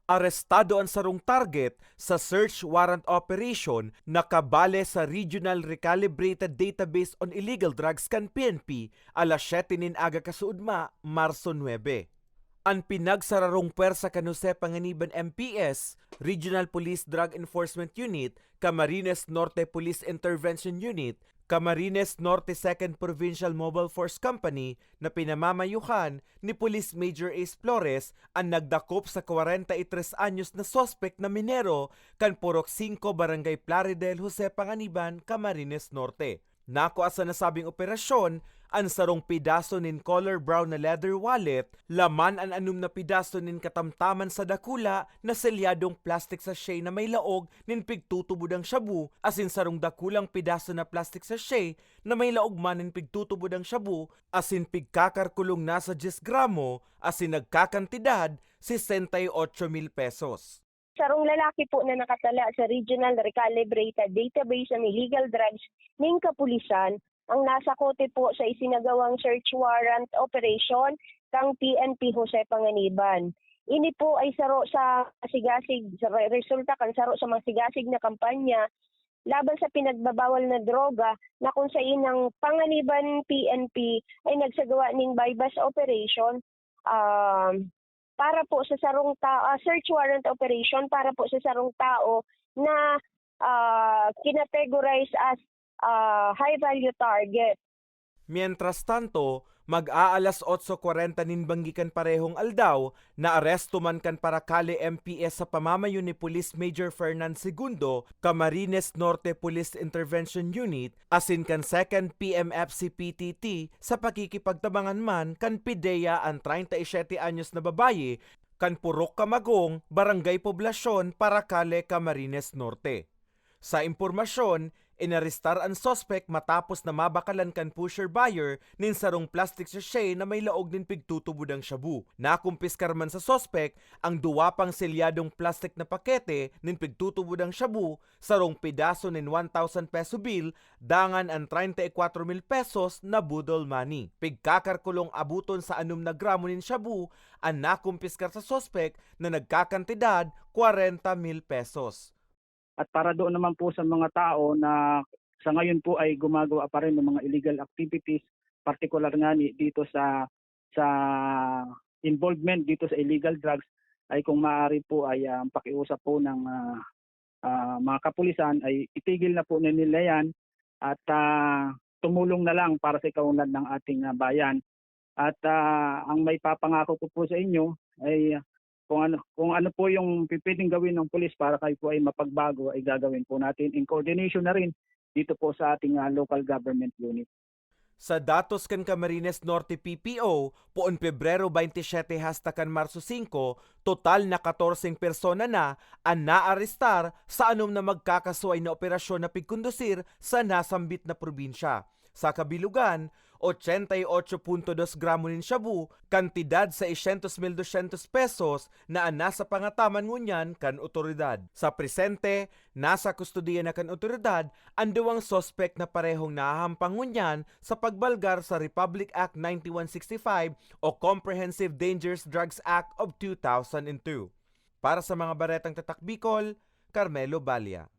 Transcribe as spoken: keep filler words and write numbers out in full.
Arestado an sarong target sa search warrant operation na kabale sa Regional Recalibrated Database on Illegal Drugs kan P N P alas siyete nin aga kasuodma, Marso nuebe. An pinagsararong pwersa kan Jose Panganiban M P S, Regional Police Drug Enforcement Unit, Camarines Norte Police Intervention Unit, Camarines Norte Second Provincial Mobile Force Company na pinamamayuhan ni Police Major Ace Flores an nagdakop sa kwarenta y tres anyos na suspek na minero kan Purok singko, Barangay Plaridel, Jose Panganiban, Camarines Norte. Nakua sa nasabing operasyon an sarong pedaso nin color brown na leather wallet, laman an anom na pedaso nin katamtaman sa dakula na selyadong plastic sachet na may laog nin pigtutubodang shabu, asin sarong dakulang pedaso na plastic sachet na may laog man nin pigtutubodang shabu, asin pigkakarkulong nasa dyes gramo, asin nagkakantidad sesenta y ocho mil pesos. Sarong lalaki po na nakatala sa Regional Recalibrated Database on Illegal Drugs ning kapulisan ang nasakote po sa isinagawang search warrant operation kang P N P Jose Panganiban. Ini po ay saro sa sigasig, sa re-, resulta kan saro sa mga sigasig na kampanya laban sa pinagbabawal na droga na kung sain ang Panganiban P N P ay nagsagawa ning buy-bust operation, um, para po sa sarong ta-, ah, search warrant operation para po sa sarong tao na, ah, kinategorize as, ah, high value target. Mientras tanto, mag-aalas otso kwarenta nin banggi kan parehong aldaw, naaresto man kan Paracale M P S sa pamamayo ni Police Major Fernan Segundo, Camarines Norte Police Intervention Unit, asin kan Second P M F C P T T sa pakikipagtabangan man kan PDEA an treinta y siete anyos na babayi kan Purok Kamagong, Barangay Poblacion, Paracale, Camarines Norte. Sa impormasyon, inarestar an suspek matapos na mabakalan kan pusher buyer nin sarong plastic sachet na may laog nin pigtutubodang shabu. Nakumpiskar man sa suspek ang duwa pang selyadong plastik na pakete nin pigtutubodang shabu, sarong pedaso nin one thousand peso bill, dangan an treinta y cuatro mil pesos na boodle money. Pigkakarkulong abuton sa anom na gramo nin shabu an nakumpiskar sa suspek na nagkakantidad kwarenta mil pesos. At para doon naman po sa mga tao na sa ngayon po ay gumagawa pa rin ng mga illegal activities, partikular nga ni dito sa, sa involvement dito sa illegal drugs, ay kung maaari po ay, ah, ang pakiusap po ng, ah, ah, mga kapulisan ay itigil na po nila yan at, ah, tumulong na lang para sa ikaunlad ng ating, ah, bayan. At, ah, ang maipapangako ko po sa inyo ay, ah, kung ano, kung ano po yung pipwedeng gawin ng pulis para kayo po ay mapagbago, ay gagawin po natin in coordination na rin dito po sa ating, ah, local government unit. Sa datos kan Camarines Norte P P O, poon Pebrero baynte siyete hasta kan Marso singko, total na katorseng persona na an naarestar sa anom na magkakasuhay na operasyon na pigkondusir sa nasambit na probinsya. Sa kabilugan, ochenta y ocho punto dos gramo nin shabu, kantidad seiscientos mil doscientos pesos na an nasa pangataman ngunyan kan otoridad. Sa presente, nasa kustodiya na kan otoridad an duwang suspek na parehong nahahampang ngunyan sa pagbalgar sa Republic Act ninety-one sixty-five o Comprehensive Dangerous Drugs Act of two thousand and two. Para sa mga baretang Tatak Bicol, Carmelo Balia.